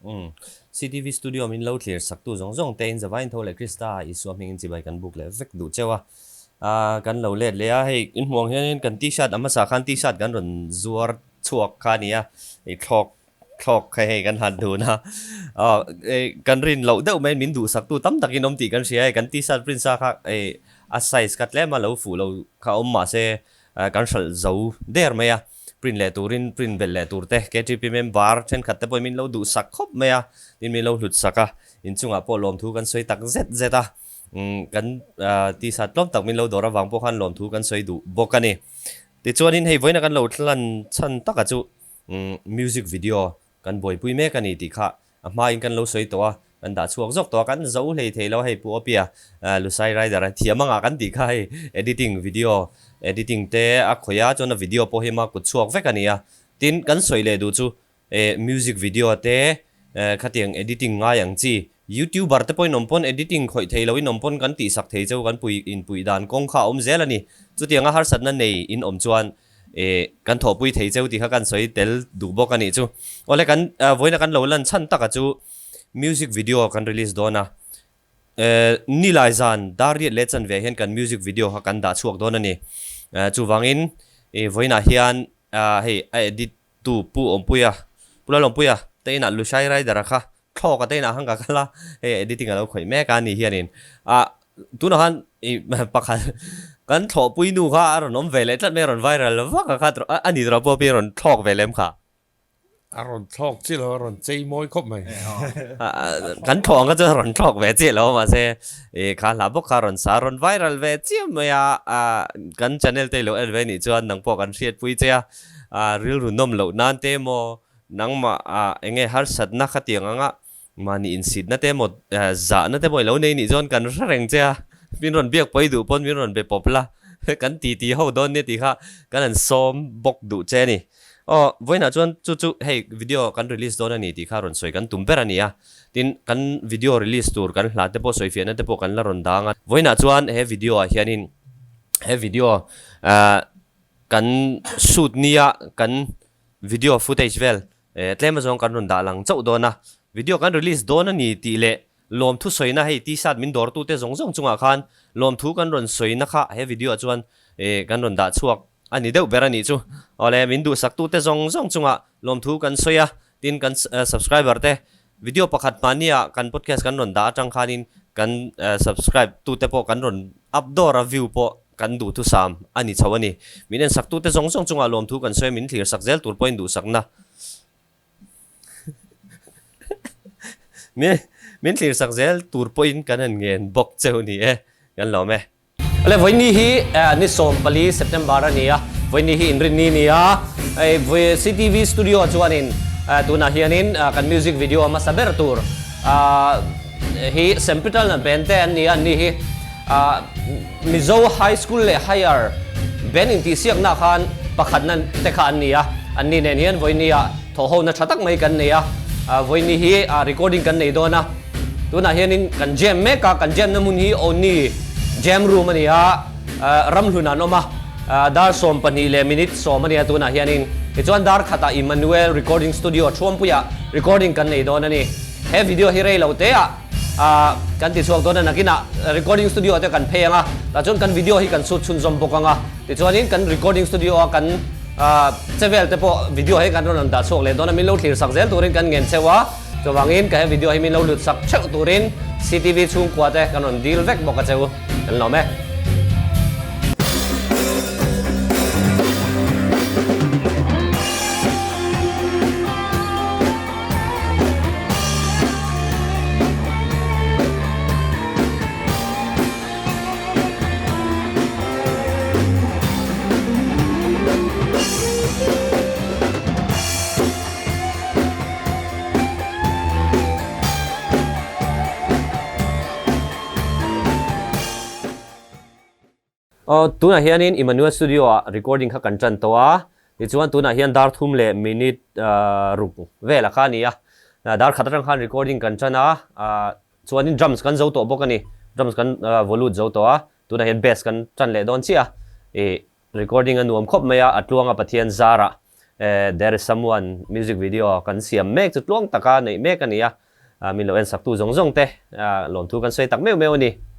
Umm. CTV studio min lo thlir sak tu zawng zawng te in Zavain tho leh Krista Isua hmingin chibai kan buk leh vek duh cheu a. Aaa kan lo let leh a, hei in hmuh ang hianin kan t-shirt a hmasa khan t-shirt kan rawn zuar chhuak kha a ni a, i thlawk thlawk kha hei kan han dun a. Aw kan rin loh deuh mai min duhsak tu tam takin awm tih kan hria hei kan t-shirt print sa kha ei a size kha tlem a lo fuh lo kha awm mahse kan hralh zo der mai a. Print leh turin print belh leh tur te KTP member thenkhat te pawhin min lo duhsak khawp mai a, tin min lo hlut sak a, inchungah pawh lawmthu kan sawi tak zet zet a, kan tisa tlawm tak min lo dawr avang pawh khan lawmthu kan sawi duh bawk a ni. Tichuanin hei vawiina kan lo thlan chhan taka chu music video kan buaipui mek a ni tih kha a hmain kan lo sawi tawh a, kan dah chhuak zawk tawh a, kan zo hlei thei lo hei Pu Opia Lusai Rider a thiam anga kan tih kha hei editing video editing te a khawih a chuan a video pawh hi ma kut chhuak vek a ni a, tin kan sawi leh duh chu music video te khatiang editing ngai ang chi YouTuber te pawhin awm pawn editing khawih thei loin awm pawn kan tihsak thei cheu kan pui inpuih dan kawng kha a awm zel a ni. Chutianga harsatna nei in awm chuan eh kan thawhpui thei cheu tih kha kan sawi tel duh bawk a nih chu. Awle kan vawiina kan lo lan chhan taka chu music video kan release dawn a. Eh nilai zan dar riat leh chanve hian kan music video kha kan dah chhuak dawn a ni. Eh chuvangin eh vawiinah hian hei a edit tu Pu Awmpuia, Pu Lalawmpuia te inah Lushai Rider-a kha thlawk a te inah khan ka kal a, hei editing a lo khawih mek a ni hianin ah tunah khan ih pakhat kan thlawhpui nu kha a rawn awm ve leh tlat mai a rawn viral vak a kha a ni rawh pawh a rawn thlawk ve lem kha. A rawn thlawk chiah lo, a rawn chei mawi khawp mai. Kan thlawh ang kha chuan a rawn thlawk ve chiah lo mahse ih kha hla bawk kha a rawn sa a rawn viral ve chiah mai a, ah kan channel te i lo en ve nih chuan nang pawh kan hriatpui che a, ah rilru nawm loh nan te emaw nangmah ah eng nge harsatna khatiang anga mahni insitna te emaw zahna te pawh i lo nei nih chuan kan hre reng che a, min rawn biak pawi duh pawn min rawn be pawp la kan titi ho dawn nia tih kha kan han sawm bawk duh che a ni. Aw vawiinah chuan chu chu hei video kan release dawn a ni tih kha rawn sawi kan tum ber a ni a, tin kan video release tur kan hla te pawh sawifiahna te pawh kan la rawn dang a, vawiinah chuan he video ah hianin he video ah Kan shoot nia kan video footage vel tlem azawng kan rawn dah lang chauh dawn a, video kan release dawn a ni tih leh lawmthu sawina hei t-shirt min dawrtute zawng zawng chungah khan lawmthu kan rawn sawina kha he video ah chuan kan rawn dah chhuak a ni deuh ber a nih chu. Awle min duhsaktute zawng zawng chungah lawmthu kan sawi a, tin kan subscriber te Video pakhat hmahnia kan podcast kan rawn dah atang khanin kan subscribe tute pawh kan rawn up dawr a view pawh kan duhthusam a ni chho a ni. Min ensak tute zawng zawng chungah lawmthu kan sawi a min thlir sak zel tur pawhin duhsakna min thlir sak zel tur pawhin kan han ngen bawk cheu ni e kan lawm e. Ale vawiini hi ni 14 September a ni a, vawiini hi inrinni a ni a, hei CTV studio chuanin tunah hianin kan music video hmasa ber tur hi Sempital na band te an ni a, anni hi Mizo High School leh Higher band intihsiakna khan pakhatna te kha an ni a, anni nen hian vawiini ah thawhhona tha tak mai kan nei a, vawiini hi recording kan nei dawn a. Tunah hianin kan jam mek a, kan jam na hmun hi Oni jam room a ni a, ramhlun an awm a, dar 12 leh minute 10 a ni a tunah hianin. Tichuan dar khatah Emmanuel Recording Studio Thuampuiah recording kan nei dawn a ni. He video hi rei lo te ah kan ti chhuak dawn a, nakinah recording studio te kan phei ang a, tah chuan kan video hi kan shoot chhunzawm bawk ang a, tichuanin kan recording studio a kan chevel te pawh video hi kan rawn dah chhuak leh dawn a, min lo thlir sak zel turin kan ngen cheu a. Chuvangin ka he video hi min lo lut sak theuh turin CTV chhungkua te kan rawn dil vek bawk a che u, kan lawm e. Aw tunah hianin Emmanuel Studio ah recording kha kan tan tawh a, tichuan tunah hian dar thum leh minute ruk velah kha a ni a, dar khat atang khan recording kan tan a, chuanin drums kan zo tawh bawk a ni, drums kan volute zo tawh a, tunah hian bass kan tan leh dawn chiah a, ih recording a nuam khawp mai a, a tluanga Pathian zarah. There is someone music video kan siam mek chu tluang taka neih mek a ni a, min lo en saktu zawng zawng te lawmthu kan sawi tak meuh meuh a ni.